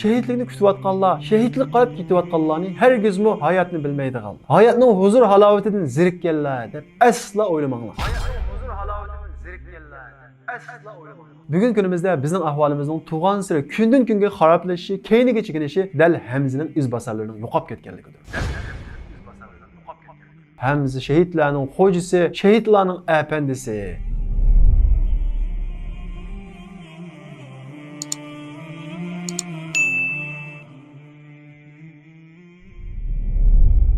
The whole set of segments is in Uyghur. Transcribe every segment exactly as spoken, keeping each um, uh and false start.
شېھىتلىكنى كۈتۈۋاتقانلار، شېھىتلىككە قاراپ كېتىۋاتقانلارنى، ھەرگىزمۇ ھاياتنى بىلمەيدىغانلار، ھاياتنىڭ ھۇزۇر ھالاۋىتىدىن زېرىككەنلەر دەپ ئەسلا ئويلىماڭلار. بۈگۈنكى كۈنىمىزدە بىزنىڭ ئەھۋالىمىزنىڭ تۇغانسېرى كۈندىن-كۈنگە خارابلىشىشى، كەينىگە چېكىنىشى دەل ھەمزىنىڭ ئىزباسارلىرىنىڭ يوقاپ كەتكەنلىكىدۇر. ھەمزە شېھىتلەرنىڭ خوجىسى، شېھىتلارنىڭ ئەپەندىسى.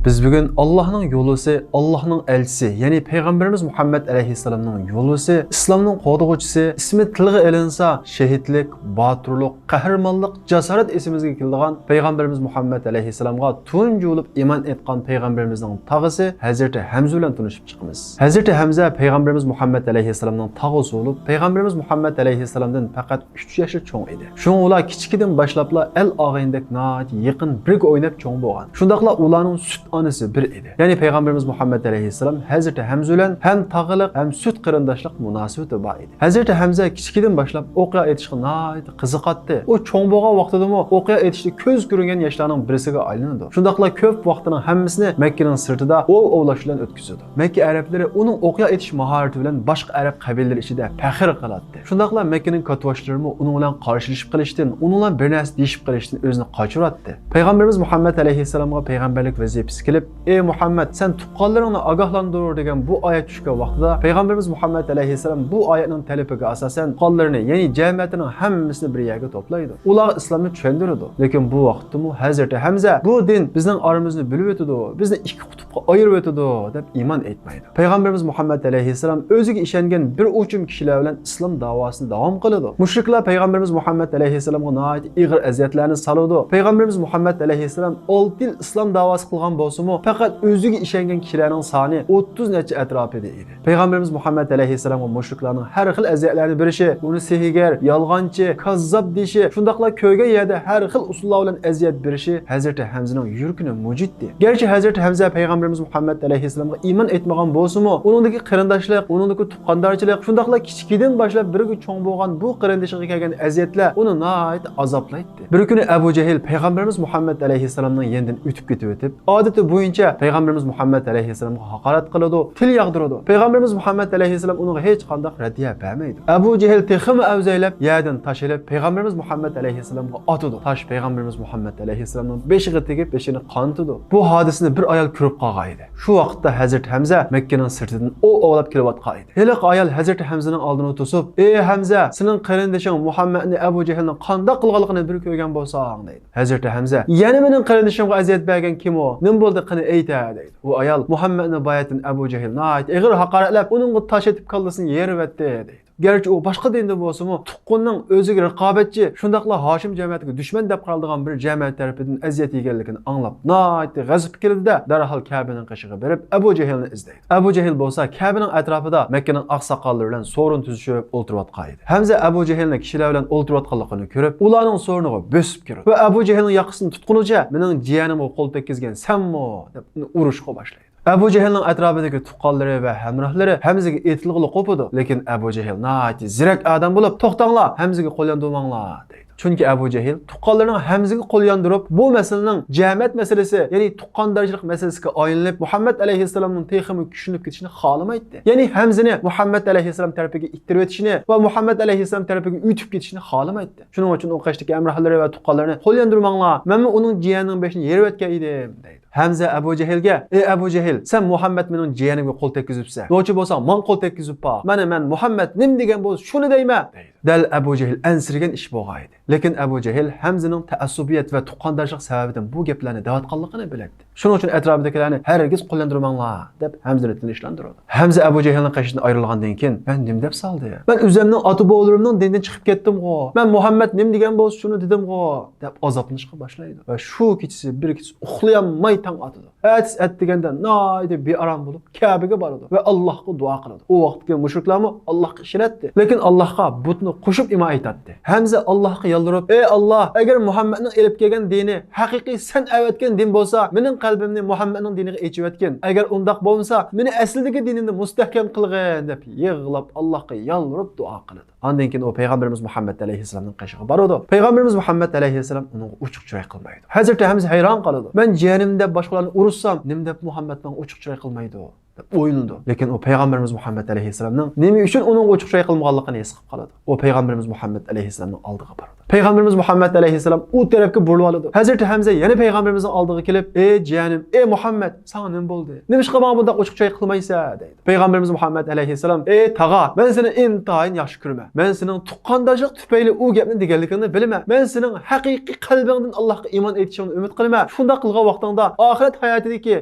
بىز بۈگۈن ئاللاھنىڭ يولۋىسى، ئاللاھنىڭ ئەلچىسى، يەنى پەيغەمبىرىمىز مۇھەممەد ئەلەيھىسسالامنىڭ يولۋىسى، ئىسلامنىڭ قوغدىغۇچىسى، ئىسمى تىلغا ئېلىنسا، شېھىتلىك، باتۇرلۇق، قەھرىمانلىق، جاسارەت ئېسىمىزگە كېلىدىغان پەيغەمبىرىمىز مۇھەممەد ئەلەيھىسسالامغا تۇنجى بولۇپ ئىمان ئېيتقان پەيغەمبىرىمىزنىڭ تاغىسى ھەزرىتى ھەمزە بىلەن تونۇشۇپ چىقىمىز. ھەزرىتى ھەمزە پەيغەمبىرىمىز مۇھەممەد ئەلەيھىسسالامنىڭ تاغىسى بولۇپ، پەيغەمبىرىمىز مۇھەممەد ئەلەيھىسسالامدىن پەقەت ئۈچ ياشلا چوڭ ئىدى. شۇڭا ئۇلار كىچىكىدىن باشلاپلا ئەل ئاغىنىدەك ناھايىتى يېقىن بىرگە ئويناپ چوڭ بولغان. شۇنداقلا ئۇلارنىڭ سۈت ئانىسى بىر ئىدى. يەنى پەيغەمبىرىمىز مۇھەممەد ئەلەيھىسسالام ھەزرىتى ھەمزە بىلەن ھەم تاغىلىق، ھەم سۈت قېرىنداشلىق مۇناسىۋىتى بار ئىدى. ھەزرىتى ھەمزە كىچىكىدىن باشلاپ ئوقيا ئېتىشقا ناھايىتى قىزىقاتتى. ئۇ چوڭ بولغان ۋاقتىدىمۇ ئوقيا ئېتىشتا كۆز كۆرۈنگەن ياشلارنىڭ بىرسىگە ئايلىنىدۇ. شۇنداقلا كۆپ ۋاقتىنىڭ ھەممىسىنى مەككىنىڭ سىرتىدا ئوۋ ئوۋلاش بىلەن ئۆتكۈزىدۇ. مەككە ئەرەبلىرى ئۇنىڭ ئوقيا ئېتىش ماھارىتى بىلەن باشقا ئەرەب قەبىلىلىرى ئىچىدە پەخىر قىلاتتى. شۇنداقلا مەككىنىڭ كاتۋاشلىرىمۇ ئۇنىڭ بىلەن قارشىلىشىپ قېلىشتىن، ئۇنىڭ بىلەن بىر نەرسە دېيىشىپ قېلىشتىن ئۆزىنى قاچۇراتتى. پەيغەمبىرىمىز مۇھەممەد ئەلەيھىسسالامغا پەيغەمبەرلىك ۋەزىپىسى كېلىپ، ئەي مۇھەممەد، سەن تۇغقانلىرىڭنى ئاگاھلاندۇر دېگەن بۇ ئايەت چۈشكەن ۋاقتىدا، پەيغەمبىرىمىز مۇھەممەد ئەلەيھىسسالام بۇ ئايەتنىڭ تەلىپىگە ئاساسەن تۇغقانلىرىنى، يەنى جەمەتىنىڭ ھەممىسىنى بىر يەرگە توپلايدۇ. ئۇلارغا ئىسلامنى چۈشەندۈرىدۇ. لېكىن بۇ ۋاقىتتىمۇ ھەزرىتى ھەمزە بۇ دىن بىزنىڭ ئارىمىزنى بۆلۈۋېتىدۇ، بىزنى ئىككى قۇتۇپقا ئايرىۋېتىدۇ دەپ ئىمان ئېيتمايدۇ. پەيغەمبىرىمىز مۇھەممەد ئەلەيھىسسالام ئۆزىگە ئىشەنگەن بىر ئوچۇم كىشىلەر بىلەن ئىسلام داۋاسىنى داۋام قىلىدۇ. مۇشرىكلار پەيغەمبىرىمىز مۇھەممەد ئەلەيھىسسالامغا ناھايىتى ئېغىر ئەزىيەتلەرنى سالىدۇ. پەيغەمبىرىمىز مۇھەممەد ئەلەيھىسسالام ئالتە يىل ئىسلام داۋاسى قىلغان بولسىمۇ، پەقەت ئۆزىگە ئىشەنگەن كىشىلەرنىڭ سانى ئوتتۇز نەچچە ئەتراپىدا ئىدى. پەيغەمبىرىمىز مۇھەممەد ئەلەيھىسسالامغا مۇشرىكلارنىڭ ھەر خىل ئەزىيەتلەرنى بېرىشى، ئۇنى سېھىرگەر، يالغانچى، كاززاپ دېيىشى، شۇنداقلا كۆرگەن يەردە ھەر خىل ئۇسۇللار بىلەن ئەزىيەت بېرىشى ھەزرىتى ھەمزىنىڭ يۈرىكىنى مۇجۇيتتى. گەرچە ھەزرىتى ھەمزە پەيغەمبىرىمىز مۇھەممەد ئەلەيھىسسالامغا ئىمان ئېيتمىغان بولسىمۇ، ئۇنىڭدىكى قېرىنداشلىق، ئۇنىڭدىكى تۇغقاندارچىلىق، شۇنداقلا كىچىكىدىن باشلاپ بىرگە چوڭ بولغان بۇ قېرىندىشىغا كەلگەن ئەزىيەتلەر ئۇنى ناھايىتى ئازابلايتتى. بىر كۈنى ئەبۇ جەھىل پەيغەمبىرىمىز مۇھەممەد ئەلەيھىسسالامنىڭ يېنىدىن ئۆتۈپ كېتىۋېتىپ، ئادىتى بويىچە پەيغەمبىرىمىز مۇھەممەد ئەلەيھىسسالامغا ھاقارەت قىلىدۇ، تىل ياغدۇرىدۇ. پەيغەمبىرىمىز مۇھەممەد ئەلەيھىسسالام ئۇنىڭغا ھېچقانداق رەددىيە بەرمەيدۇ. ئەبۇ جەھىل تېخىمۇ ئەۋزەيلەپ، يەردىن تاش ئېلىپ، پەيغەمبىرىمىز مۇھەممەد ئەلەيھىسسالامغا ئاتىدۇ. تاش پەيغەمبىرىمىز مۇھەممەد ئەلەيھىسسالامنىڭ بېشىغا تېگىپ، بېشىنى قانىتىدۇ. بۇ ھادىسىنى بىر ئايال كۆرۈپ قالغان ئىدى. شۇ ۋاقىتتا ھەزرىتى ھەمزە مەككىنىڭ سىرتىدىن ئوۋ ئوۋلاپ كېلىۋاتقان ئىدى. ھېلىقى ئايال ھەزرىتى ھەمزىنىڭ ئالدىنى توسۇپ، ئەي ھەمزە، سېنىڭ قېرىندىشىڭ مۇھەممەدنى ئەبۇ جەھىلنىڭ قانداق قىلغانلىقىنى بىر كۆرگەن بولساڭ، دەيدۇ. ھەزرىتى ھەمزە، يەنە مېنىڭ قېرىندىشىمغا ئەزىيەت بەرگەن كىم ئۇ؟ نېمە بولدى، قېنى ئېيتە، دەيدۇ. ئۇ ئايال، مۇھەممەدنى باياتىن ئەبۇ جەھىل ناھايىتى ئېغىر ھاقارەتلەپ، ئۇنىڭغا تاش ئېتىپ كاللىسىنى يېرىۋەتتى، دەيدۇ. گەرچە ئۇ باشقا دىندا بولسىمۇ، تۇغقىنىنىڭ ئۆزىگە رىقابەتچى، شۇنداقلا ھاشىم جەمەتىگە دۈشمەن دەپ قارالىدىغان بىر جەمەت تەرىپىدىن ئەزىيەت يېگەنلىكىنى ئاڭلاپ، ناھايىتى غەزىپكە كېلىدۇ-دە، دەرھال كەبىنىڭ قېشىغا بېرىپ، ئەبۇ جەھىلنى ئىزدەيدۇ. ئەبۇ جەھىل بولسا كەبىنىڭ ئەتراپىدا مەككىنىڭ ئاقساقاللىرى بىلەن سورۇن تۈزۈشۈپ ئولتۇرۇۋاتقان ئىدى. ھەمزە ئەبۇ جەھىلنى كىشىلەر بىلەن ئولتۇرۇۋاتقانلىقىنى كۆرۈپ، ئۇلارنىڭ سورۇنىغا بۆسۈپ كىرىدۇ ۋە ئەبۇ جەھىلنىڭ ياقىسىنى تۇتقىنىچە، مېنىڭ جىيەنىمگە قول تەگكۈزگەن سەنمۇ؟ دەپ ئۇنى ئۇرۇشقا باشلايدۇ. ئەبۇ جەھىلنىڭ ئەتراپىدىكى تۇغقانلىرى ۋە ھەمراھلىرى ھەمزىگە ئېتىلغىلى قوپىدۇ، لېكىن ئەبۇ جەھىل ناھايىتى زېرەك ئادەم بولۇپ، توختاڭلار، ھەمزىگە قول ياندۇرماڭلار، دەيدۇ. چۈنكى ئەبۇ جەھىل تۇغقانلىرىنىڭ ھەمزىگە قول ياندۇرۇپ، بۇ مەسىلىنىڭ جەمەت مەسىلىسى، يەنى تۇغقاندارچىلىق مەسىلىسىگە ئايلىنىپ، مۇھەممەد ئەلەيھىسسالامنىڭ تېخىمۇ كۈچلىنىپ كېتىشىنى خالىمايتتى. يەنى ھەمزىنى مۇھەممەد ئەلەيھىسسالام تەرىپىگە ئىتتىرىۋېتىشىنى ۋە مۇھەممەد ئەلەيھىسسالام تەرىپىگە ئۆتۈپ كېتىشىنى خالىمايتتى. شۇنىڭ ئۈچۈن ئۇ قېشىدىكى ھەمراھلىرى ۋە تۇغقانلىرىنى، قول ياندۇرماڭلار، مەنمۇ ئۇنىڭ جىيەنىنىڭ بېشىنى يېرىۋەتكەن ئىدىم، دەيدۇ. ھەمزە ئەبۇ جەھىلگە، ئەي ئەبۇ جەھىل، سەن مۇھەممەد مېنىڭ جىيەنىمگە قول تەگكۈزۈپسەن. نوچى بولساڭ ماڭا قول تەگكۈزۈپ بار. مانا مەن مۇھەممەد نېمە دېگەن بولسا شۇنى دەيمەن، دەيدۇ. دەل ئەبۇ جەھىل ئەنسىرىگەن ئىش بولغان ئىدى. لېكىن ئەبۇ جەھىل ھەمزىنىڭ تەئەسسۇبىيەت ۋە تۇغقانداشلىق سەۋەبىدىن بۇ گەپلەرنى دەۋاتقانلىقىنى بىلەتتى. شۇنىڭ ئۈچۈن ئەتراپىدىكىلەرنى ھەرگىز قول ياندۇرماڭلار، دەپ ھەمزىنى تىنچلاندۇرىدۇ. ھەمزە ئەبۇ جەھىلنىڭ قېشىدىن ئايرىلغاندىن كېيىن، مەن نېمە دەپ سالدىم؟ مەن ئۆزۈمنىڭ ئاتا-بوۋىلىرىمنىڭ دىنىدىن چىقىپ كەتتىمغۇ؟ مەن مۇھەممەد نېمە دېگەن بولسا شۇنى دېدىمغۇ؟ دەپ ئازابلىنىشقا باشلايدۇ. ۋە شۇ كېچىسى بىر كېچىسى ئۇخلىيالماي تاڭ ئاتىدۇ. ئەتىسى ئەتىگەندە ناھايىتى بىئارام بولۇپ، كەبىگە بارىدۇ ۋە ئاللاھقا دۇئا قىلىدۇ. ئۇ ۋاقىتتىكى مۇشرىكلارمۇ ئاللاھقا ئىشىنەتتى. لېكىن ئاللاھقا بۇتنى قوشۇپ ئىمان ئېيتاتتى. ھەمزە ئاللاھقا يالۋۇرۇپ، ئەي ئاللاھ، ئەگەر مۇھەممەدنىڭ ئېلىپ كەلگەن دىنى ھەقىقىي سەن ئەۋەتكەن دىن بولسا، مېنىڭ قەلبىمنى مۇھەممەدنىڭ دىنىغا ئېچىۋەتكىن. ئەگەر ئۇنداق بولمىسا، مېنى ئەسلىدىكى دىنىمدا مۇستەھكەم قىلغىن، دەپ يىغلاپ ئاللاھقا يالۋۇرۇپ دۇئا قىلىدۇ. ئاندىن كېيىن ئۇ پەيغەمبىرىمىز مۇھەممەد ئەلەيھىسسالامنىڭ قېشىغا بارىدۇ. پەيغەمبىرىمىز مۇھەممەد ئەلەيھىسسالام ئۇنىڭغا ئوچۇق چىراي قىلمايدۇ. ھەزرىتى ھەمزە ھەيران قالىدۇ. مەن جىيەنىم دەپ باشقىلارنى ئۇرۇشسام، نېمە دەپ مۇھەممەد ماڭا ئوچۇق چىراي قىلمايدۇ؟ دەپ ئويلىنىدۇ. لېكىن ئۇ پەيغەمبىرىمىز مۇھەممەد ئەلەيھىسسالامنىڭ نېمە ئۈچۈن ئۇنىڭغا ئوچۇق چىراي قىلمىغانلىقىنى ھېس قىلىپ قالىدۇ. ئۇ پەيغەمبىرىمىز مۇھەممەد ئەلەيھىسسالامنىڭ ئالدىغا بارىدۇ. پەيغەمبىرىمىز مۇھەممەد ئەلەيھىسسالام ئۇ تەرەپكە بۇرۇلۇۋالىدۇ. ھەزرىتى ھەمزە يەنە پەيغەمبىرىمىزنىڭ ئالدىغا كېلىپ، ئى جىيەنىم، ئى مۇھەممەد، ساڭا نېمە بولدى؟ نېمىشقا ماڭا بۇنداق ئوچۇق چىراي قىلمايسەن؟ دەيدۇ. پەيغەمبىرىمىز مۇھەممەد ئەلەيھىسسالام، ئى تاغا، مەن سېنى ئىنتايىن ياخشى كۆرىمەن. مەن سېنىڭ تۇغقانداشلىق تۈپەيلى ئۇ گەپنى دېگەنلىكىڭنى بىلىمەن. مەن سېنىڭ ھەقىقىي قەلبىڭدىن ئاللاھقا ئىمان ئېيتىشىڭنى ئۈمىد قىلىمەن. شۇنداق قىلغان ۋاقتىڭدا ئاخىرەت ھاياتىدىكى،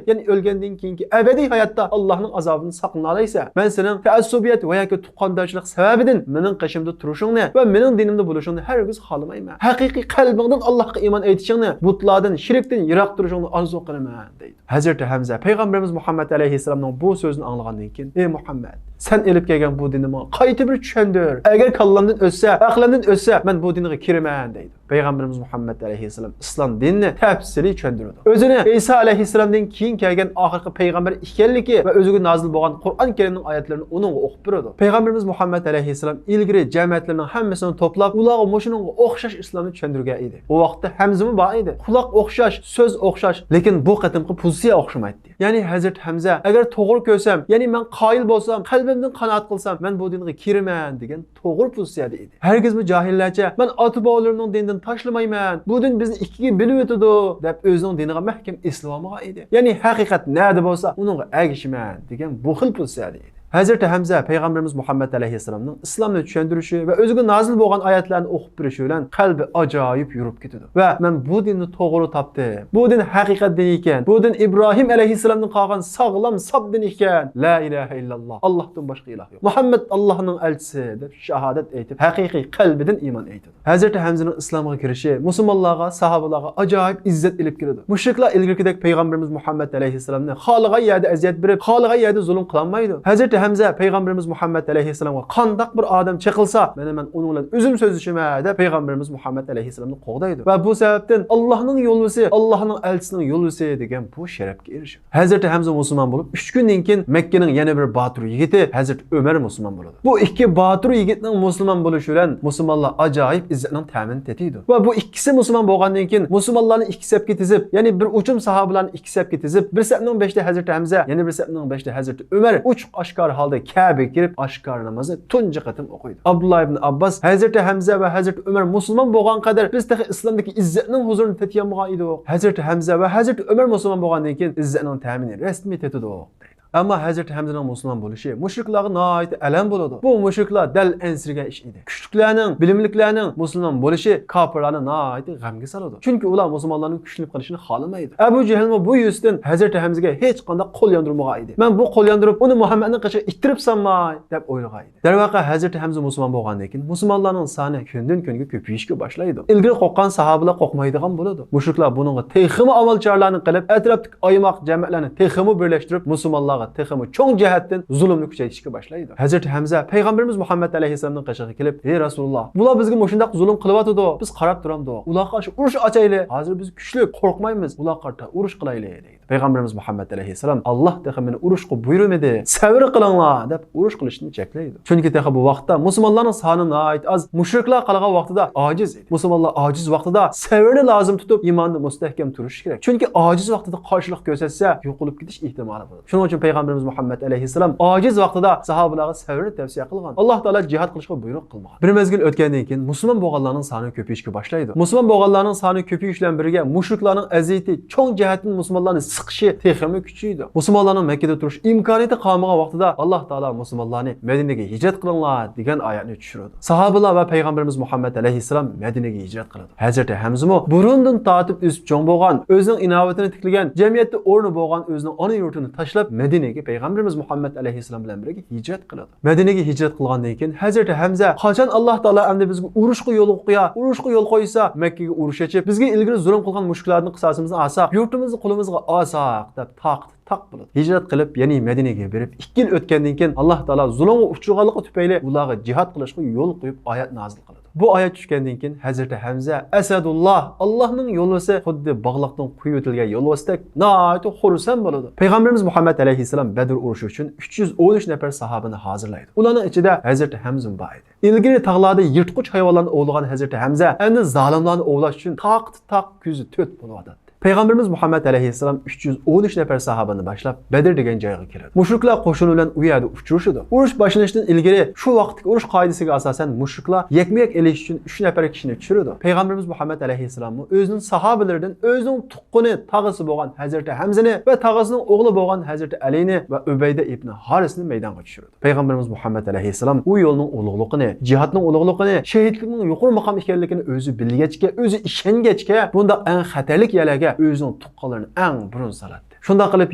يەنى ئۆلگەندىن كېيىنكى ئەبەدىي ھاياتتا ئاللاھنىڭ ئازابىدىن ساقلىنالايسەن. مەن سېنىڭ تەئەسسۇبىيەت ۋە ياكى تۇغقانداشلىق سەۋەبىدىن مېنىڭ قېشىمدا تۇرۇشۇڭنى ۋە مېنىڭ دىنىمدا بولۇشۇڭنى ھەرگىز خالىمايمەن. ھەقىقىي قەلبىڭدىن ئاللاھقا ئىمان ئېيتىشىڭنى، بۇتلاردىن، شىركتىن يىراق تۇرۇشۇڭنى ئارزۇ قىلىمەن، دەيدۇ. ھەزرىتى ھەمزە پەيغەمبىرىمىز مۇھەممەد ئەلەيھىسسالامنىڭ بۇ سۆزىنى ئاڭلىغاندىن كېيىن، ئى مۇھەممەد، سەن ئېلىپ كەلگەن بۇ دىننى ماڭا قايتا بىر چۈشەندۈر. ئەگەر كاللامدىن ئۆتسە، ئەقلىمدىن ئۆتسە، مەن بۇ دىنغا كىرىمەن، دەيدۇ. پەيغەمبىرىمىز مۇھەممەد ئەلەيھىسسالام ئىسلام دىنىنى تەپسىلىي چۈشەندۈرىدۇ. ئۆزىنى ئىسا ئەلەيھىسسالامدىن كېيىن كەلگەن ئاخىرقى پەيغەمبەر ئىكەنلىكى ۋە ئۆزىگە نازىل بولغان قۇرئان كەرىمنىڭ ئايەتلىرىنى ئۇنىڭغا ئوقۇپ بېرىدۇ. پەيغەمبىرىمىز مۇھەممەد ئەلەيھىسسالام ئىلگىرى جەمەتلىرىنىڭ ھەممىسىنى توپلاپ، ئۇلارغا مۇشۇنىڭغا ئوخشاش ئىسلامنى چۈشەندۈرگەن ئىدى. ئۇ ۋاقىتتا ھەمزىمۇ بار ئىدى. قۇلاق ئوخشاش، سۆز ئوخشاش، لېكىن بۇ قېتىمقى پوزىتسىيە ئوخشىمايتتى. يەنى ھەزرىتى ھەمزە، ئەگەر توغرا كۆرسەم، يەنى مەن قايىل بولسام، قەلبىمدىن قانائەت قىلسام، مەن بۇ دىنغا كىرىمەن دېگەن توغرا پوزىتسىيەدە ئىدى. ھەرگىزمۇ جاھىللەرچە، مەن ئاتا-بوۋىلىرىمنىڭ دىنىدىن تاشلىمايمەن، بۇ دىن بىزنى ئىككىگە بۆلۈۋېتىدۇ، دەپ ئۆزىنىڭ دىنىغا مەھكەم ئېسىلىۋالمىغان ئىدى. يەنى ھەقىقەت نەدە بولسا، ئۇنىڭغا ئەگىشىمەن دېگەن بۇ خىل پوزىتسىيەدە ئىدى. ھەزرىتى ھەمزە پەيغەمبىرىمىز مۇھەممەد ئەلەيھىسسالامنىڭ ئىسلامنى چۈشەندۈرۈشى ۋە ئۆزىگە نازىل بولغان ئايەتلەرنى ئوقۇپ بېرىشى بىلەن قەلبى ئاجايىپ يورۇپ كېتىدۇ ۋە مەن بۇ دىننى توغرا تاپتىم. بۇ دىن ھەقىقەت دىنى ئىكەن. بۇ دىن ئىبراھىم ئەلەيھىسسالامدىن قالغان ساغلام، ساپ دىن ئىكەن. لا ئىلاھە ئىللاللا. ئاللاھتىن باشقا ئىلاھ يوق. مۇھەممەد ئاللاھنىڭ ئەلچىسى دەپ شاھادەت ئېيتىپ، ھەقىقىي قەلبىدىن ئىمان ئېيتىدۇ. ھەزرىتى ھەمزىنىڭ ئىسلامغا كىرىشى مۇسۇلمانلارغا، ساھابىلارغا ئاجايىپ ئىززەت ئېلىپ كېلىدۇ. مۇشرىكلار ئىلگىرىكىدەك پەيغەمبىرىمىز مۇھەممەد ئەلەيھىسسالامنى خالىغان يەردە ئەزىيەت بېرىپ، خالىغان يەردە زۇلۇم قىلالمايدۇ. ھەزرىتى ھەمزە پەيغەمبىرىمىز مۇھەممەد ئەلەيھىسسالامغا قانداق بىر ئادەم چېقىلسا، مانا مەن ئۇنىڭ بىلەن ئۆزۈم سۆزلىشىمەن دەپ پەيغەمبىرىمىز مۇھەممەد ئەلەيھىسسالامنى قوغدايدۇ. ۋە بۇ سەۋەبتىن ئاللاھنىڭ يولۋىسى، ئاللاھنىڭ ئەلچىسىنىڭ يولۋىسى دېگەن بۇ شەرەپكە ئېرىشىدۇ. ھەزرىتى ھەمزە مۇسۇلمان بولۇپ، ئۈچ كۈندىن كېيىن مەككىنىڭ يەنە بىر باتۇر يىگىتى ھەزرىتى ئۆمەر مۇسۇلمان بولىدۇ. بۇ ئىككى باتۇر يىگىتنىڭ مۇسۇلمان بولۇشى بىلەن مۇسۇلمانلار ئاجايىپ ئىززەتنىڭ تەمىنى تېتىيدۇ. ۋە بۇ ئىككىسى مۇسۇلمان بولغاندىن كېيىن مۇسۇلمانلارنى ئىككى سەپكە تىزىپ، يەنى بىر ئۇچۇم ساھابىلارنى ئىككى سەپكە تىزىپ، بىر سەپنىڭ بېشىدا ھەزرىتى ھەمزە، يەنە بىر سەپنىڭ بېشىدا ھەزرىتى ئۆمەر ئوچۇق ئاشكارا ھالدا كەبىگە كىرىپ، ئاشكارا نامازنى تۇنجى قېتىم ئوقۇيدۇ. ئابدۇللا ئىبن ئابباس، ھەزرىتى ھەمزە ۋە ھەزرىتى ئۆمەر مۇسۇلمان بولغان قەدەر بىز تېخى ئىسلامدىكى ئىززەتنىڭ ھۇزۇرىنى تېتىيالمىغان ئىدۇق. ھەزرىتى ھەمزە ۋە ھەزرىتى ئۆمەر مۇسۇلمان بولغاندىن كېيىن ئىززەتنىڭ تەمىنى رەسمىي تېتىدۇق، دەيدۇ. ئەمما ھەزرىتى ھەمزىنىڭ مۇسۇلمان بولۇشى مۇشرىكلارغا ناھايىتى ئەلەم بولىدۇ. بۇ مۇشرىكلار دەل ئەنسىرىگەن ئىش ئىدى. كۈچلۈكلەرنىڭ، بىلىملىكلەرنىڭ مۇسۇلمان بولۇشى كاپىرلارنى ناھايىتى غەمگە سالىدۇ. چۈنكى ئۇلار مۇسۇلمانلارنىڭ كۈچلىنىپ قېلىشىنى خالىمايدۇ. ئەبۇ جەھىلمۇ بۇ يۈزىسىدىن ھەزرىتى ھەمزىگە ھېچقانداق قول ياندۇرمىغان ئىدى. مەن بۇ قول ياندۇرۇپ، ئۇنى مۇھەممەدنىڭ قېشىغا ئىتتىرىپ سالماي، دەپ ئويلىغان ئىدى. دەرۋەقە، ھەزرىتى ھەمزە مۇسۇلمان بولغاندىن كېيىن، مۇسۇلمانلارنىڭ سانى كۈندىن-كۈنگە كۆپىيىشكە باشلايدۇ. ئىلگىرى قورققان ساھابىلەر قورقمايدىغان بولىدۇ. مۇشرىكلار بۇنىڭغا تېخىمۇ ئامال-چارىلەرنى قىلىپ، ئەتراپتىكى ئايماق جەمەتلەرنى تېخىمۇ بىرلەشتۈرۈپ، مۇسۇلمانلارغا تېخىمۇ چوڭ جەھەتتىن زۇلۇمنى كۈچەيتىشكە باشلايدۇ. ھەزرىتى ھەمزە پەيغەمبىرىمىز مۇھەممەد ئەلەيھىسسالامنىڭ قېشىغا كېلىپ، ھەي رەسۇلۇللا، بۇلار بىزگە مۇشۇنداق زۇلۇم قىلىۋاتىدۇ، بىز قاراپ تۇرامدۇق، ئۇلارغا قارشى ئۇرۇش ئاچايلى، ھازىر بىز كۈچلۈك، قورقمايمىز، ئۇلارغا قارىتا ئۇرۇش قىلايلى، دەيدۇ. پەيغەمبىرىمىز مۇھەممەد ئەلەيھىسسالام، ئاللا تېخى مېنى ئۇرۇشقا بۇيرۇمىدى، سەۋر قىلىڭلار، دەپ ئۇرۇش قىلىشتىن چەكلەيدۇ. چۈنكى تېخى بۇ ۋاقىتتا مۇسۇلمانلارنىڭ سانى ناھايىتى ئاز، مۇشرىكلار قالغان ۋاقتىدا ئاجىز ئىدى. مۇسۇلمانلار ئاجىز ۋاقتىدا سەۋرنى لازىم تۇتۇپ، ئىماندا مۇستەھكەم تۇرۇش كېرەك. چۈنكى ئاجىز ۋاقتىدا قارشىلىق كۆرسەتسە، يوقىلىپ كېتىش ئېھتىمالى بولىدۇ. شۇنىڭ ئۈچۈن پەيغەمبىرىمىز مۇھەممەد ئەلەيھىسسالام ئاجىز ۋاقتىدا ساھابىلەرگە سەۋرنى تەۋسىيە قىلغان. ئاللا تائالا جىھاد قىلىشقا بۇيرۇق قىلمىغان. بىر مەزگىل ئۆتكەندىن كېيىن مۇسۇلمان بولغانلارنىڭ سانى كۆپىيىشكە باشلايدۇ. مۇسۇلمان بولغانلارنىڭ سانى كۆپىيىش بىلەن بىرگە مۇشرىكلارنىڭ ئەزىيىتى، چوڭ جەھەتتىن مۇسۇلمانلارنى سىقىشى تېخىمۇ كۈچىيىدۇ. مۇسۇلمانلارنىڭ مەككىدە تۇرۇش ئىمكانىيىتى قالمىغان ۋاقتىدا ئاللا تائالا مۇسۇلمانلارنى مەدىنىگە ھىجرەت قىلىڭلار دېگەن ئايەتنى چۈشۈرىدۇ. ساھابىلار ۋە پەيغەمبىرىمىز مۇھەممەد ئەلەيھىسسالام مەدىنىگە ھىجرەت قىلىدۇ. ھەزرىتى ھەمزىمۇ بۇرۇندىن تارتىپ ئۆسۈپ چوڭ بولغان، ئۆزىنىڭ ئىناۋىتىنى تىكلىگەن، جەمئىيەتتە ئورنى بولغان ئۆزىنىڭ ئانا يۇرتىنى تاشلاپ، مەدىنىگە پەيغەمبىرىمىز مۇھەممەد ئەلەيھىسسالام بىلەن بىرگە ھىجرەت قىلىدۇ. مەدىنىگە ھىجرەت قىلغاندىن كېيىن ھەزرىتى ھەمزە، قاچان ئاللا تائالا ئەمدى بىزگە ئۇرۇشقا يول قويار، ئۇرۇشقا يول قويسا، مەككىگە ئۇرۇش ئېچىپ، بىزگە ئىلگىرى زۇلۇم قىلغان مۇشرىكلاردىن قىساسىمىزنى ئالساق، يۇرتىمىزنى قولىمىزغا ئالساق، ساق دەپ تاقىتى تاق بولىدۇ. ھىجرەت قىلىپ، يەنى مەدىنىگە بېرىپ، ئىككى يىل ئۆتكەندىن كېيىن، ئاللا تائالا زۇلۇمغا ئۇچرىغانلىقى تۈپەيلى ئۇلارغا جىھاد قىلىشقا يول قويۇپ، ئايەت نازىل قىلىدۇ. بۇ ئايەت چۈشكەندىن كېيىن، ھەزرىتى ھەمزە، ئەسەدۇللا، ئاللانىڭ يولۋىسى، خۇددى باغلاقتىن قۇيۇۋېتىلگەن يولۋاستەك ناھايىتى خۇرسەن بولىدۇ. پەيغەمبىرىمىز مۇھەممەد ئەلەيھىسسالام بەدر ئۇرۇشى ئۈچۈن ئۈچ يۈز ئون ئۈچ نەپەر ساھابىنى ھازىرلايدۇ. ئۇلارنىڭ ئىچىدە ھەزرىتى ھەمزىمۇ بار ئىدى. ئىلگىرى تاغلاردا يىرتقۇچ ھايۋانلارنى ئوۋلىغان ھەزرىتى ھەمزە ئەمدى زالىملارنى ئوۋلاش ئۈچۈن تاقىتى تاق، كۆزى تۆت بولۇۋاتاتتى. پەيغەمبىرىمىز مۇھەممەد ئەلەيھىسسالام ئۈچ يۈز ئون ئۈچ نەپەر ساھابىنى باشلاپ، بەدر دېگەن جايغا كېلىدۇ. مۇشرىكلار قوشۇنى بىلەن ئۇ يەردە ئۇچرىشىدۇ. ئۇرۇش باشلىنىشتىن ئىلگىرى شۇ ۋاقىتتىكى ئۇرۇش قائىدىسىگە ئاساسەن، مۇشرىكلار يەكمۇ يەك ئېلىش ئۈچۈن ئۈچ نەپەر كىشىنى چۈشۈرىدۇ. پەيغەمبىرىمىز مۇھەممەد ئەلەيھىسسالاممۇ ئۆزىنىڭ ساھابىلىرىدىن ئۆزىنىڭ تۇغقىنى، تاغىسى بولغان ھەزرىتى ھەمزىنى ۋە تاغىسىنىڭ ئوغلى بولغان ھەزرىتى ئەلىنى ۋە ئۇبەيدە ئىبنى ھارىسنى مەيدانغا چۈشۈرىدۇ. پەيغەمبىرىمىز مۇھەممەد ئەلەيھىسسالام ئۇ يولنىڭ ئۇلۇغلۇقىنى، جىھادنىڭ ئۇلۇغلۇقىنى، شېھىتلىكنىڭ يۇقىرى مۇقام ئىكەنلىكىنى ئۆزى بىلگەچكە، ئۆزى ئىشەنگەچكە، بۇنداق ئەڭ خەتەرلىك يەرلەرگە ئۆزىنىڭ تۇغقانلىرىنى ئەڭ بۇرۇن سالاتتى. شۇنداق قىلىپ،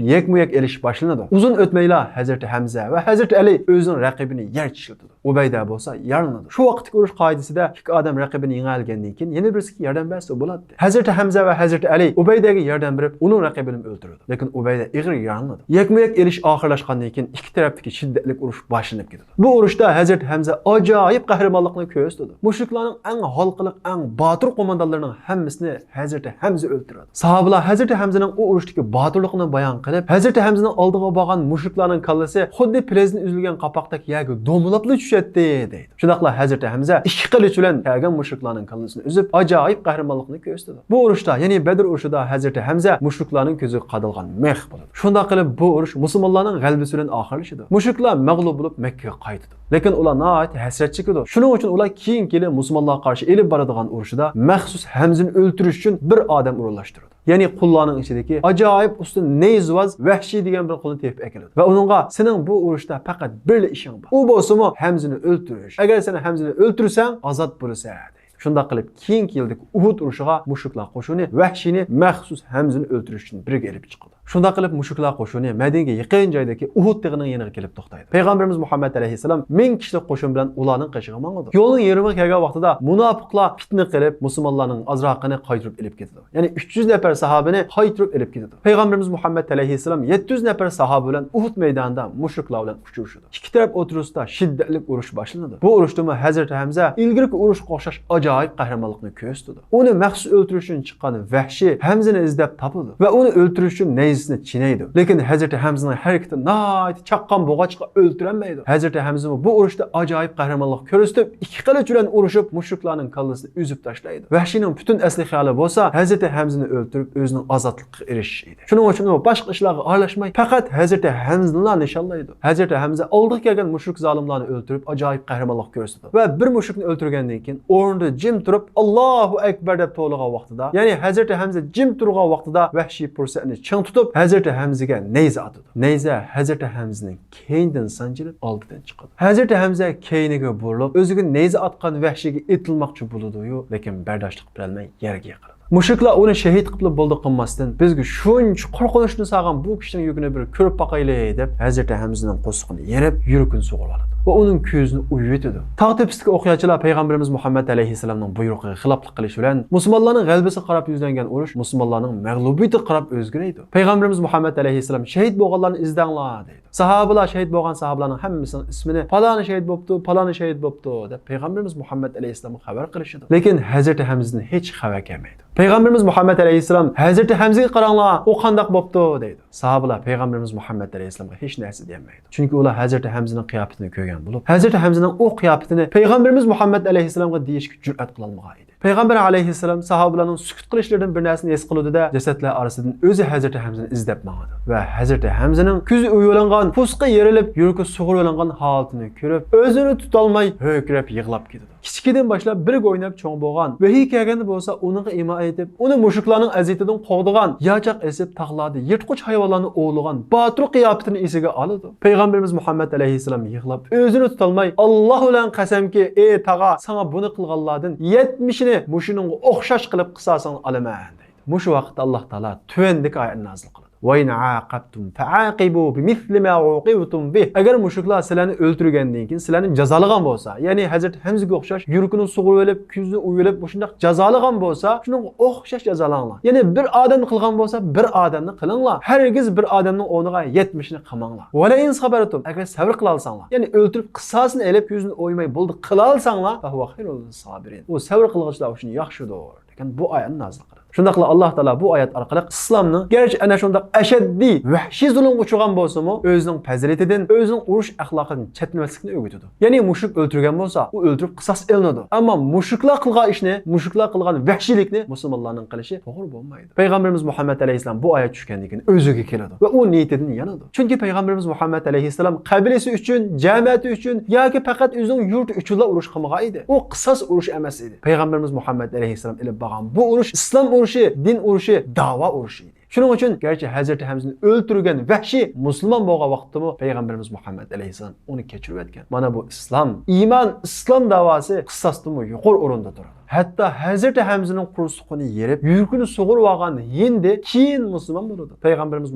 يەكمۇ يەك ئېلىش باشلىنىدۇ. ئۇزۇن ئۆتمەيلا، ھەزرىتى ھەمزە ۋە ھەزرىتى ئەلى ئۆزىنىڭ رەقىبىنى يەر چىشلىتىدۇ. ئۇبەيدە بولسا يارىلىنىدۇ. شۇ ۋاقىتتىكى ئۇرۇش قائىدىسىدە ئىككى ئادەم رەقىبىنى يېڭەلىگەندىن كېيىن، يەنە بىرسىگە ياردەم بەرسە بولاتتى. ھەزرىتى ھەمزە ۋە ھەزرىتى ئەلى ئۇبەيدەگە ياردەم بېرىپ، ئۇنىڭ رەقىبىنى ئۆلتۈرىدۇ. لېكىن ئۇبەيدە ئېغىر يارىلىنىدۇ. يەكمۇ يەك ئېلىش ئاخىرلاشقاندىن كېيىن، ئىككى تەرەپتىكى شىددەتلىك ئۇرۇش باشلىنىپ كېتىدۇ. بۇ ئۇرۇشتا ھەزرىتى ھەمزە ئاجايىپ قەھرىمانلىقنى كۆرسىتىدۇ. مۇشرىكلارنىڭ ئەڭ ھالقىلىق، ئەڭ باتۇر قوماندانلىرىنىڭ ھەممىسىنى ھەزرىتى ھەمزە ئۆلتۈرىدۇ. ساھابىلار ھەزرىتى ھەمزىنىڭ ئۇ ئۇرۇشتىكى باتۇرلۇقىنى بايان قىلىپ، ھەزرىتى ھەمزىنىڭ ئالدىغا بارغان مۇشرىكلارنىڭ كاللىسى خۇددى پىلەزدىن ئۈزۈلگەن قاپاقتەك يەرگە دومىلاپلا چۈشەتتى، دەيدۇ. شۇنداقلا ھەزرىتى ھەمزە ئىككى قىلىچ بىلەن كەلگەن مۇشرىكلارنىڭ كاللىسىنى ئۈزۈپ، ئاجايىپ قەھرىمانلىقنى كۆرسىتىدۇ. بۇ ئۇرۇشتا، يەنى بەدر ئۇرۇشىدا ھەزرىتى ھەمزە مۇشرىكلارنىڭ كۆزىگە قادالغان مىخ بولىدۇ. شۇنداق قىلىپ، بۇ ئۇرۇش مۇسۇلمانلارنىڭ غەلىبىسى بىلەن ئاخىرلىشىدۇ. مۇشرىكلار مەغلۇپ بولۇپ، مەككىگە قايتىدۇ. لېكىن ئۇلار ناھايىتى ھەسرەت چېكىدۇ. شۇنىڭ ئۈچۈن ئۇلار كېيىنكى يىلى مۇسۇلمانلارغا قارشى ئېلىپ بارىدىغان ئۇرۇشىدا مەخسۇس ھەمزىنى ئۆلتۈرۈش ئۈچۈن بىر ئادەم ئورۇنلاشتۇرىدۇ. يەنى قۇللارنىڭ ئىچىدىكى ئاجايىپ ئۇستا نەيزىۋاز ۋەھشىي دېگەن بىر قۇلنى تېپىپ ئەكېلىدۇ ۋە ئۇنىڭغا، سېنىڭ بۇ ئۇرۇشتا پەقەت بىرلا ئىشىڭ بار. ئۇ بولسىمۇ ھەمزىنى ئۆلتۈرۈش. ئەگەر سەن ھەمزىنى ئۆلتۈرسەڭ، ئازاد بولىسەن، دەيدۇ. شۇنداق قىلىپ، كېيىنكى يىلدىكى ئۇھۇد ئۇرۇشىغا مۇشرىكلار قوشۇنى ۋەھشىينى مەخسۇس ھەمزىنى ئۆلتۈرۈش ئۈچۈن بىرگە ئېلىپ چىقىدۇ. شۇنداق قىلىپ، مۇشرىكلار قوشۇنى مەدىنىگە يېقىن جايدىكى ئۇھۇد تېغىنىڭ يېنىغا كېلىپ توختايدۇ. پەيغەمبىرىمىز مۇھەممەد ئەلەيھىسسالام مىڭ كىشىلىك قوشۇن بىلەن ئۇلارنىڭ قېشىغا ماڭىدۇ. يولنىڭ يېرىمىغا كەلگەن ۋاقتىدا مۇناپىقلار پىتنە قىلىپ، مۇسۇلمانلارنىڭ ئازراقىنى قايتۇرۇپ ئېلىپ كېتىدۇ. يەنى ئۈچ يۈز نەپەر ساھابىنى قايتۇرۇپ ئېلىپ كېتىدۇ. پەيغەمبىرىمىز مۇھەممەد ئەلەيھىسسالام يەتتە يۈز نەپەر ساھابە بىلەن ئۇھۇد مەيدانىدا مۇشرىكلار بىلەن ئۇچرىشىدۇ. ئىككى تەرەپ ئوتتۇرىسىدا شىددەتلىك ئۇرۇش باشلىنىدۇ. بۇ ئۇرۇشتىمۇ ھەزرىتى ھەمزە ئىلگىرىكى ئۇرۇشقا ئوخشاش ئاجايىپ قەھرىمانلىقنى كۆرسىتىدۇ. ئۇنى مەخسۇس ئۆلتۈرۈش ئۈچۈن چىققان ۋەھشىي ھەمزىنى ئىزدەپ تاپىدۇ ۋە ئۇنى ئۆلتۈرۈش ئۈچۈن نەيزىسىنى چىنەيدۇ. لېكىن ھەزرىتى ھەمزىنىڭ ھەرىكىتى ناھايىتى چاققان بولغاچقا ئۆلتۈرەلمەيدۇ. ھەزرىتى ھەمزىمۇ بۇ ئۇرۇشتا ئاجايىپ قەھرىمانلىق كۆرسىتىپ، ئىككى قىلىچ بىلەن ئۇرۇشۇپ، مۇشرىكلارنىڭ كاللىسىنى ئۈزۈپ تاشلايدۇ. ۋەھشىينىڭ پۈتۈن ئەسلى خىيالى بولسا ھەزرىتى ھەمزىنى ئۆلتۈرۈپ، ئۆزىنىڭ ئازادلىقىغا ئېرىشىش ئىدى. شۇنىڭ ئۈچۈن ئۇ باشقا ئىشلارغا ئارىلاشماي، پەقەت ھەزرىتى ھەمزىنىلا نىشانلايدۇ. ھەزرىتى ھەمزە ئالدىغا كەلگەن مۇشرىك زالىملارنى ئۆلتۈرۈپ، ئاجايىپ قەھرىمانلىق كۆرسىتىدۇ ۋە بىر مۇشرىكنى ئۆلتۈرگەندىن كېيىن، ئورنىدا جىم تۇرۇپ، «ئاللاھۇ ئەكبەر» دەپ توۋلىغان ۋاقتىدا، يەنى ھەزرىتى ھەمزە جىم تۇرغان ۋاقتىدا، ۋەھشىي پۇرسەتنى چىڭ تۇتۇپ، ھەزرىتى ھەمزىگە نەيزە ئاتىدۇ. نەيزە ھەزرىتى ھەمزىنىڭ كەينىدىن سانجىلىپ، ئالدىدىن چىقىدۇ. ھەزرىتى ھەمزە كەينىگە بۇرۇلۇپ، ئۆزىگە نەيزە ئاتقان ۋەھشىيگە ئېتىلماقچى بولىدۇ-يۇ، لېكىن بەرداشلىق بېرەلمەي يەرگە يىقىلىدۇ. مۇشرىكلار ئۇنى شېھىت قىلىپلا بولدى قىلماستىن، «بىزگە شۇنچە قورقۇنچنى سالغان بۇ كىشىنىڭ يۈكىنى بىر كۆرۈپ باقايلى» دەپ، ھەزرىتى ھەمزىنىڭ قورسىقىنى يېرىپ، يۈرىكىنى سۇغۇرۇۋالىدۇ ۋە ئۇنىڭ كۆزىنى ئويۇۋېتىدۇ. تاغ تۆپىسىدىكى ئوقياچىلار پەيغەمبىرىمىز مۇھەممەد ئەلەيھىسسالامنىڭ بۇيرۇقىغا خىلاپلىق قىلىشى بىلەن، مۇسۇلمانلارنىڭ غەلىبىسىگە قاراپ يۈزلەنگەن ئۇرۇش مۇسۇلمانلارنىڭ مەغلۇبىيىتىگە قاراپ ئۆزگىرەيدۇ. پەيغەمبىرىمىز مۇھەممەد ئەلەيھىسسالام، «شېھىت بولغانلارنى ئىزدەڭلار» دەيدۇ. ساھابىلار شېھىت بولغان ساھابىلارنىڭ ھەممىسىنىڭ ئىسمىنى، «پالانى شېھىت بوپتۇ، پالانى شېھىت بوپتۇ» دەپ، پەيغەمبىرىمىز مۇھەممەد ئەلەيھىسسالامغا خەۋەر قىلىشىدۇ. لېكىن ھەزرىتى ھەمزىدىن ھېچ خەۋەر كەلمەيدۇ. پەيغەمبىرىمىز مۇھەممەد ئەلەيھىسسالام، «ھەزرىتى ھەمزىگە قاراڭلار، ئۇ قانداق بوپتۇ؟» دەيدۇ. ساھابىلار پەيغەمبىرىمىز مۇھەممەد ئەلەيھىسسالامغا ھېچ نەرسە دېيەلمەيدۇ. چۈنكى ئۇلار ھەزرىتى ھەمزىنىڭ قىياپىتىنى كۆرگەن بولۇپ، ھەزرىتى ھەمزىنىڭ ئۇ قىياپىتىنى پەيغەمبىرىمىز مۇھەممەد ئەلەيھىسسالامغا دېيىشكە جۈرئەت قىلالمىغان ئىدى. پەيغەمبەر ئەلەيھىسسالام ساھابىلارنىڭ سۈكۈت قىلىشلىرىدىن بىر نەرسىنى ھېس قىلىدۇ-دە، جەسەتلەر ئارىسىدىن ئۆزى ھەزرىتى ھەمزىنى ئىزدەپ ماڭىدۇ ۋە ھەزرىتى ھەمزىنىڭ كۆزى ئويۇۋېلىنغان، پوستى يېرىلىپ، يۈرىكى سۇغۇرۇۋېلىنغان ھالىتىنى كۆرۈپ، ئۆزىنى تۇتالماي ھۆركىرەپ يىغلاپ كېتىدۇ. كىچىكىدىن باشلاپ بىرگە ئويناپ چوڭ بولغان، ۋەھىي كەلگەندە بولسا ئۇنىڭغا ئىما ئېيتىپ، ئۇنى مۇشرىكلارنىڭ ئەزىيىتىدىن قوغدىغان، ياچاق ئېسىپ، تاغلاردا يىرتقۇچ ھايۋانلارنى ئوۋلىغان باتۇر قىياپىتىنى ئېسىگە ئالىدۇ. پەيغەمبىرىمىز مۇھەممەد ئەلەيھىسسالام يىغلاپ، ئۆزىنى تۇتالماي، «ئاللا بىلەن قەسەمكى، ئەي تاغا، ساڭا بۇنى قىلغانلاردىن يەتمىشىنى مۇشۇنىڭغا ئوخشاش قىلىپ قىساسىڭنى ئالىمەن» دەيدۇ. مۇشۇ ۋاقىتتا ئاللا تائالا تۆۋەندىكى ئايەتنى نازىل قىلىدۇ. وإن عاقبتم فعاقبوا بمثل ما عوقبتم به. ئەگەر مۇشرىكلار سىلەرنى ئۆلتۈرگەندىن كېيىن سىلەرنى جازالىغان بولسا، يەنى ھەزرىتى ھەمزىگە ئوخشاش يۈرىكىنى سۇغۇرۇۋېلىپ، كۆزىنى ئۇۋىلىپ، مۇشۇنداق جازالىغان بولسا، شۇنىڭغا ئوخشاش جازالاڭلار. يەنى بىر ئادەمنى قىلغان بولسا، بىر ئادەمنى قىلىڭلار. ھەرگىز بىر ئادەمنىڭ ئورنىغا يەتمىشنى قىلماڭلار. ولئن صبرتم، ئەگەر سەۋر قىلالساڭلار، يەنى ئۆلتۈرۈپ قىساسىنى ئېلىپ، كۆزىنى ئويماي بولدى قىلالساڭلار، فهو خير للصابرين. ئۇ سەۋر قىلغۇچىلار ئۈچۈن ياخشىدۇر، دېگەن بۇ ئايەتنى نازىل قىلدى. شۇنداقلا ئاللاھ تائالا بۇ ئايەت ئارقىلىق ئىسلامنىڭ گەرچە ئەنە شۇنداق ئەشەددىي، ۋەھشىي زۇلۇمغا ئۇچرىغان بولسىمۇ، ئۆزىنىڭ پەزىلىتىدىن، ئۆزىنىڭ ئۇرۇش ئەخلاقىدىن چەتنىمەسلىكنى ئۆگىتىدۇ. يەنى مۇشرىك ئۆلتۈرگەن بولسا، ئۇ ئۆلتۈرۈپ قىساس ئېلىنىدۇ. ئەمما مۇشرىكلار قىلغان ئىشنى، مۇشرىكلار قىلغان ۋەھشىيلىكنى مۇسۇلمانلارنىڭ قىلىشى توغرا بولمايدۇ. پەيغەمبىرىمىز مۇھەممەد ئەلەيھىسسالام بۇ ئايەت چۈشكەندىن كېيىن ئۆزىگە كېلىدۇ ۋە ئۇ نىيىتىدىن يانىدۇ. چۈنكى پەيغەمبىرىمىز مۇھەممەد ئەلەيھىسسالام قەبىلىسى ئۈچۈن، جەمەتى ئۈچۈن ياكى پەقەت ئۆزىنىڭ يۇرتى ئۈچۈنلا ئۇرۇش قىلمىغان ئىدى. ئۇ قىساس ئۇرۇشى ئەمەس ئىدى. پەيغەمبىرىمىز مۇھەممەد ئەلەيھىسسالام ئېلىپ بارغان بۇ ئۇرۇش ئىسلام ئۇرۇشى، دىن ئۇرۇشى، داۋا ئۇرۇشى ئىدى. شۇنىڭ ئۈچۈن گەرچە ھەزرىتى ھەمزىنى ئۆلتۈرگەن ۋەھشىي مۇسۇلمان بولغان ۋاقىتتىمۇ پەيغەمبىرىمىز مۇھەممەد ئەلەيھىسسالام ئۇنى كەچۈرۈۋەتكەن. مانا بۇ ئىسلام، ئىمان، ئىسلام داۋاسى قىساستىنمۇ يۇقىرى ئورۇندا تۇرىدۇ. ھەتتا ھەزرىتى ھەمزىنىڭ قورسىقىنى يېرىپ، يۈرىكىنى سۇغۇرۇۋالغان ھىندى كېيىن مۇسۇلمان بولىدۇ. پەيغەمبىرىمىز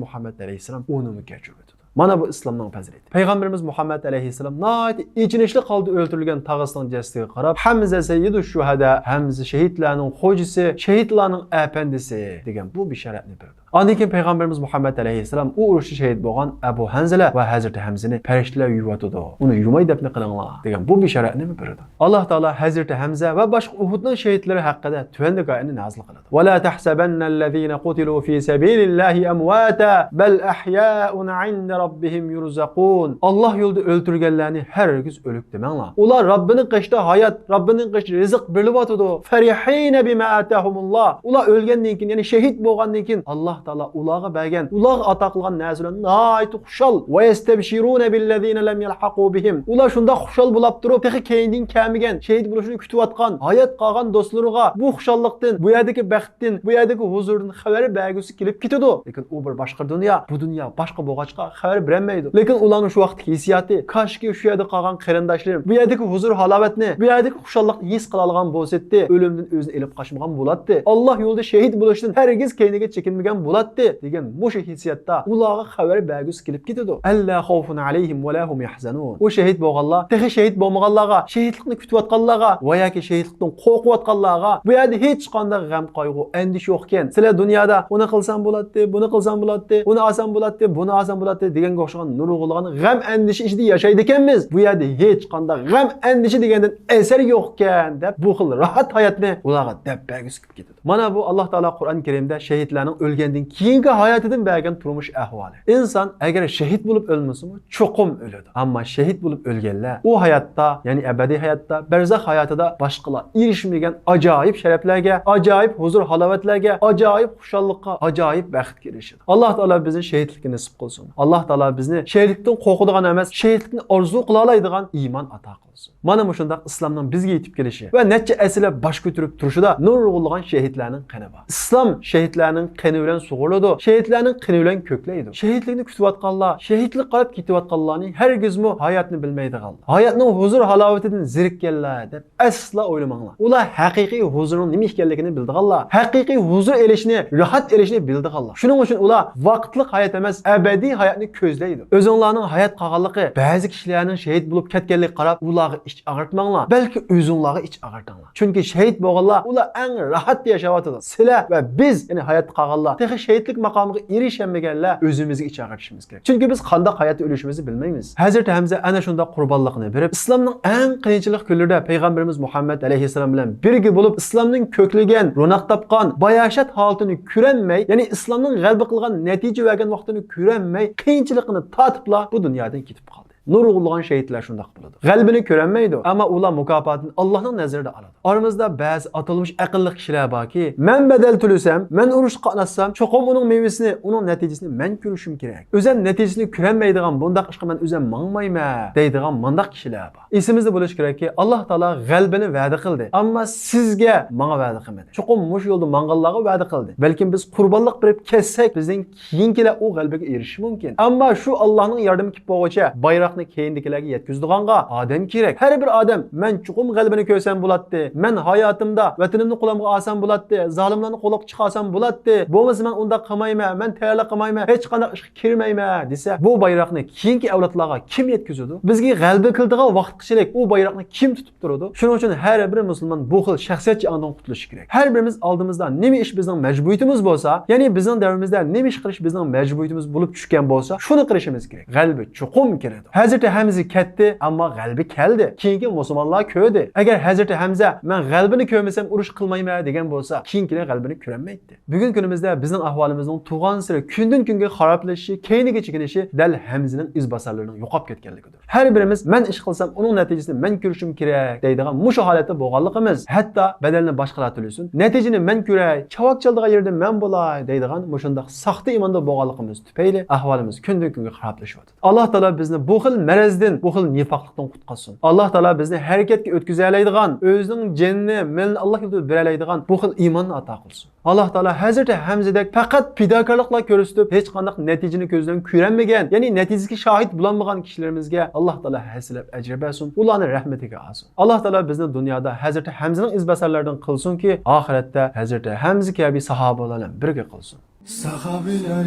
مۇھەممەد ئەلەيھىسسالام ئۇنىمۇ كەچۈرۈۋېتىدۇ. مانا بۇ ئىسلامنىڭ پەزىلىتى. پەيغەمبىرىمىز مۇھەممەد ئەلەيھىسسالام ناھايىتى ئېچىنىشلىق ھالدا ئۆلتۈرۈلگەن تاغىسىنىڭ جەسىتىگە قاراپ، ھەمزە سەييىدۇ شۇھەدا، ھەمزە شېھىتلەرنىڭ خوجىسى، شېھىتلارنىڭ ئەپەندىسى، دېگەن بۇ بېشارەتنى بېرىدۇ. ئاندىن كېيىن پەيغەمبىرىمىز مۇھەممەد ئەلەيھىسسالام ئۇ ئۇرۇشتا شېھىت بولغان ئەبۇ ھەنزىلە ۋە ھەزرىتى ھەمزىنى پەرىشتىلەر يۇيۇۋاتىدۇ. ئۇنى يۇماي دەپنە قىلىڭلار، دېگەن بۇ بېشارەتنى بېرىدۇ. ئاللاھ تائالا ھەزرىتى ھەمزە ۋە باشقا ئۇھۇدنىڭ شېھىتلىرى ھەققىدە تۆۋەندىكى ئايەتنى نازىل قىلىدۇ. ولا تحسبن الذين قتلوا في سبيل الله أمواتا بل أحياء عند ربهم يرزقون. ئاللاھ يولىدا ئۆلتۈرگەنلەرنى ھەرگىز ئۆلۈك دېمەڭلار. ئۇلار رەببىنىڭ قېشىدا ھايات، رەببىنىڭ قېشىدا رىزىق بېرىلىۋاتىدۇ. فرحين بما آتاهم الله. ئۇلار ئۆلگەندىن كېيىن، يەنى شېھىت بولغاندىن كېيىن، ئاللاھ تائالا ئۇلارغا بەرگەن، ئۇلارغا ئاتا قىلغان نەرسە بىلەن ناھايىتى خۇشال. ويستبشرون بالذين لم يلحقوا بهم. ئۇلار شۇنداق خۇشال بولاپ تۇرۇپ، تېخى كەينىدىن كەلمىگەن، شېھىت بولۇشىنى كۈتۈۋاتقان، ھايات قالغان دوستلىرىغا بۇ خۇشاللىقتىن، بۇ يەردىكى بەختتىن، بۇ يەردىكى ھۇزۇردىن خەۋەر بەرگۈسى كېلىپ كېتىدۇ. لېكىن ئۇ بىر باشقا دۇنيا، بۇ دۇنيا باشقا بولغاچقا خەۋەر بېرەلمەيدۇ. لېكىن ئۇلارنىڭ شۇ ۋاقىتتىكى ھېسسىياتى، كاشكى شۇ يەردە قالغان قېرىنداشلىرىم بۇ يەردىكى ھۇزۇر ھالاۋەتنى، بۇ يەردىكى خۇشاللىقنى ھېس قىلالىغان بولسىدى، ئۆلۈمدىن ئۆزىنى ئېلىپ قاچمىغان بولاتتى. ئاللاھ يولىدا شېھىت بولۇشتىن ھەرگىز كەينىگە چېكىنمىگەن بولاتتى، دېگەن مۇشۇ ھېسسىياتتا ئۇلارغا خەۋەر بەرگۈسى كېلىپ كېتىدۇ. ألا خوف عليهم ولا هم يحزنون. ئۇ شېھىت بولغانلار، تېخى شېھىت بولمىغانلارغا، شېھىتلىقنى كۈتۈۋاتقانلارغا ۋە ياكى شېھىتلىقتىن قورقۇۋاتقانلارغا بۇ يەردە ھېچقانداق غەم، قايغۇ، ئەندىشە يوقكەن. سىلەر دۇنيادا ئۇنى قىلسام بولاتتى، بۇنى قىلسام بولاتتى، ئۇنى ئالسام بولاتتى، بۇنى ئالسام بولاتتى دېگەنگە ئوخشىغان نۇرغۇنلىغان غەم، ئەندىشە ئىچىدە ياشايدىكەنمىز. بۇ يەردە ھېچقانداق غەم، ئەندىشە دېگەندىن ئەسەر يوقكەن دەپ، بۇ خىل راھەت ھاياتنى ئۇلارغا دەپ بەرگۈسى كېلىپ كېتىدۇ. مانا بۇ ئاللاھ تائالا قۇرئان كەرىمدە شېھىتلەرنىڭ ئۆلگەندىن كېيىنكى ھاياتىدىن بەرگەن تۇرمۇش ئەھۋالى. ئىنسان ئەگەر شېھىت بولۇپ ئۆلمىسىمۇ، چوقۇم ئۆلىدۇ. ئەمما شېھىت بولۇپ ئۆلگەنلەر ئۇ ھاياتتا، يەنى ئەبەدىي ھاياتتا، بەرزەخ ھاياتىدا باشقىلار ئېرىشمىگەن ئاجايىپ شەرەپلەرگە، ئاجايىپ ھۇزۇر-ھالاۋەتلەرگە، ئاجايىپ خۇشاللىققا، ئاجايىپ بەختكە ئېرىشىدۇ. ئاللاھ تائالا بىزنى شېھىتلىككە نېسىپ قىلسۇن. ئاللاھ تائالا بىزنى شېھىتلىكتىن قورقىدىغان ئەمەس، شېھىتلىكنى ئارزۇ قىلالايدىغان ئىمان ئاتا قىلسۇن. مانا مۇشۇنداق ئىسلامنىڭ بىزگە يېتىپ كېلىشى ۋە نەچچە ئەسىرلەپ باش كۆتۈرۈپ تۇرۇشىدا نۇرغۇنلىغان شېھىتلەرنىڭ قېنى بار. ئىسلام شېھىتلەرنىڭ قېنى بىلەن سۇغۇرۇلىدۇ، شېھىتلەرنىڭ قېنى بىلەن كۆكلەيدۇ. شېھىتلىكنى كۈتۈۋاتقانلار، شېھىتلىككە قاراپ كېتىۋاتقانلارنى ھەرگىزمۇ ھاياتنى بىلمەيدىغانلار، ھاياتنىڭ ھۇزۇر-ھالاۋىتىدىن زېرىككەنلەر دەپ ئەسلا ئويلىماڭلار. ئۇلار ھەقىقىي ھۇزۇرنىڭ نېمە ئىكەنلىكىنى بىلىدىغانلار، ھەقىقىي ھۇزۇر ئېلىشنى، راھەت ئېلىشنى بىلىدىغانلار. شۇنىڭ ئۈچۈن ئۇلار ۋاقىتلىق ھايات ئەمەس، ئەبەدىي ھاياتنى كۆزلەيدۇ. ئۆزۈڭلارنىڭ ھايات قالغانلىقى، بەزى كىشىلەرنىڭ شېھىت بولۇپ كەتكەنلىكىگە قاراپ ئۇلارغا ئىچ ئاغرىتماڭلار، بەلكى ئۆزۈڭلارغا ئىچ ئاغرىتىڭلار. چۈنكى شېھىت بولغانلار ئۇلار ئەڭ راھەتتە ياشاۋاتىدۇ. سىلەر ۋە بىز، يەنى ھاياتتا قالغانلار، تېخى شېھىتلىك ماقامىغا ئېرىشەلمىگەنلەر ئۆزىمىزگە ئىچ ئاغرىتىشىمىز كېرەك. چۈنكى بىز قانداق ھاياتتا ئۆلۈشىمىزنى بىلمەيمىز. ھەزرىتى ھەمزە ئەنە شۇنداق قۇربانلىقنى بېرىپ، ئىسلامنىڭ ئەڭ قىيىنچىلىق كۈنلىرىدە پەيغەمبىرىمىز مۇھەممەد ئەلەيھىسسالام بىلەن بىرگە بولۇپ، ئىسلامنىڭ كۆكلىگەن، روناق تاپقان، باياشات ھالىتىنى كۆرەلمەي، يەنى ئىسلامنىڭ غەلىبە قىلغان، نەتىجە بەرگەن ۋاقتىنى كۆرەلمەي، قىيىنچىلىقىنى تارتىپلا بۇ دۇنيادىن كېتىپ قالدى. نۇرغۇنلىغان شېھىتلەر شۇنداق بولىدۇ. غەلىبىنى كۆرەلمەيدۇ، ئەمما ئۇلار مۇكاپاتىنى ئاللاھنىڭ نەزىرىدە ئالىدۇ. ئارىمىزدا بەزى ئاتالمىش ئەقىللىق كىشىلەر باركى، مەن بەدەل تۆلىسەم، مەن ئۇرۇشقا قاتناشسام، چوقۇم ئۇنىڭ مېۋىسىنى، ئۇنىڭ نەتىجىسىنى مەن كۆرۈشۈم كېرەك. ئۆزەم نەتىجىسىنى كۆرەلمەيدىغان بۇنداق ئىشقا مەن ئۆزەم ماڭمايمەن دەيدىغان مانداق كىشىلەر بار. ئېسىمىزدە بولۇشى كېرەككى، ئاللاھ تائالا غەلىبىنى ۋەدە قىلدى، ئەمما سىزگە، ماڭا ۋەدە قىلمىدى. چوقۇم مۇشۇ يولدا ماڭغانلارغا ۋەدە قىلدى. بەلكىم بىز قۇربانلىق بېرىپ كەتسەك، بىزدىن كېيىنكىلەر ئۇ غەلىبىگە ئېرىشىشى مۇمكىن. ئەمما شۇ ئاللاھنىڭ ياردىمى كېلىپ بولغۇچە بايراق كەينىدىكىلەرگە يەتكۈزىدىغانغا ئادەم كېرەك. ھەر بىر ئادەم، مەن چوقۇم غەلىبىنى كۆرسەم بولاتتى، مەن ھاياتىمدا ۋەتىنىمنى قولۇمغا ئالسام بولاتتى، زالىملارنى قولغا چىقارسام بولاتتى، بولمىسا مەن ئۇنداق قىلمايمەن، مەن تەييارلىق قىلمايمەن، ھېچقانداق ئىشقا كىرمەيمەن دېسە، بۇ بايراقنى كېيىنكى ئەۋلادلارغا كىم يەتكۈزىدۇ؟ بىزگە غەلىبە كېلىدىغان ۋاقىتقىچىلىك ئۇ بايراقنى كىم تۇتۇپ تۇرىدۇ. شۇنىڭ ئۈچۈن ھەر بىر مۇسۇلمان بۇ خىل شەخسىيەتچى ئاڭدىن قۇتۇلۇشى كېرەك. ھەر بىرىمىز ئالدىمىزدا نېمە ئىش بىزنىڭ مەجبۇرىيىتىمىز بولسا، يەنى بىزنىڭ دەۋرىمىزدە نېمە ئىش قىلىش بىزنىڭ مەجبۇرىيىتىمىز بولۇپ چۈشكەن بولسا، شۇنى قىلىشىمىز كېرەك. غەلىبە چوقۇم كېلىدۇ. ھەزرىتى ھەمزە كەتتى، ئەمما غەلىبە كەلدى. كېيىنكى مۇسۇلمانلار كۆردى. ئەگەر ھەزرىتى ھەمزە، مەن غەلىبىنى كۆرمىسەم ئۇرۇش قىلمايمەن دېگەن بولسا، كېيىنكىلەر غەلىبىنى كۆرەلمەيتتى. بۈگۈنكى كۈنىمىزدە بىزنىڭ ئەھۋالىمىزنىڭ تۇغانسېرى كۈندىن-كۈنگە خارابلىشىشى، كەينىگە چېكىنىشى دەل ھەمزىنىڭ ئىزباسارلىرىنىڭ يوقاپ كەتكەنلىكىدۇر. ھەر بىرىمىز، مەن ئىش قىلسام، ئۇنىڭ نەتىجىسىنى مەن كۆرۈشۈم كېرەك دەيدىغان مۇشۇ ھالەتتە بولغانلىقىمىز، ھەتتا بەدەلنى باشقىلار تۆلىسۇن، نەتىجىنى مەن كۆرەي، چاۋاك چالىدىغان يېرىدە مەن بولاي دەيدىغان مۇشۇنداق ساختا ئىماندا بولغانلىقىمىز تۈپەيلى ئەھۋالىمىز كۈندىن-كۈنگە خارابلىشىۋاتىدۇ. ئاللاھ تائالا بىزنى بۇ خىل مەرەزدىن، بۇ خىل نىفاقلىقتىن قۇتقارسۇن. ئاللاھ تائالا بىزنى ھەرىكەتكە ئۆتكۈزەلەيدىغان، ئۆزىنىڭ جېنىنى، مېلىنى ئاللاھ يولىدا بېرەلەيدىغان بۇ خىل ئىماننى ئاتا قىلسۇن. ئاللاھ تائالا ھەزرىتى ھەمزىدەك پەقەت پىداكارلىقلار كۆرسىتىپ، ھېچقانداق نەتىجىنى كۆزىدىن كۆرەلمىگەن، يەنى نەتىجىسىگە شاھىت بولالمىغان كىشىلىرىمىزگە ئاللاھ تائالا ھەسسىلەپ ئەجىر بەرسۇن، ئۇلارنى رەھمىتىگە ئالسۇن. ئاللاھ تائالا بىزنى دۇنيادا ھەزرىتى ھەمزىنىڭ ئىزباسارلىرىدىن قىلسۇنكى، ئاخىرەتتە ھەزرىتى ھەمزە كەبى ساھابىلەر بىلەن بىرگە قىلسۇن. ساھابىلەر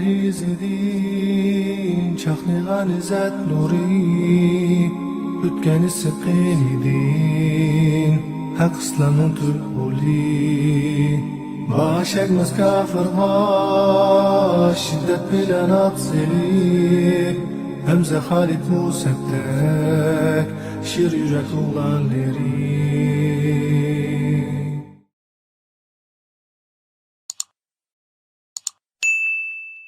ئىزىدىن چاقنىغان ئىززەت نۇرى، ئۆتكەن ئىسسىق قېنىدىن ھەق ئىسلامنىڭ تۈرك ئۇلى. باش ئەگمەس كاپىرغا شىددەت بىلەن ئات سېلىپ، ھەمزە خالىد مۇسەپدەك شىر يۈرەك ئوغلانلىرى.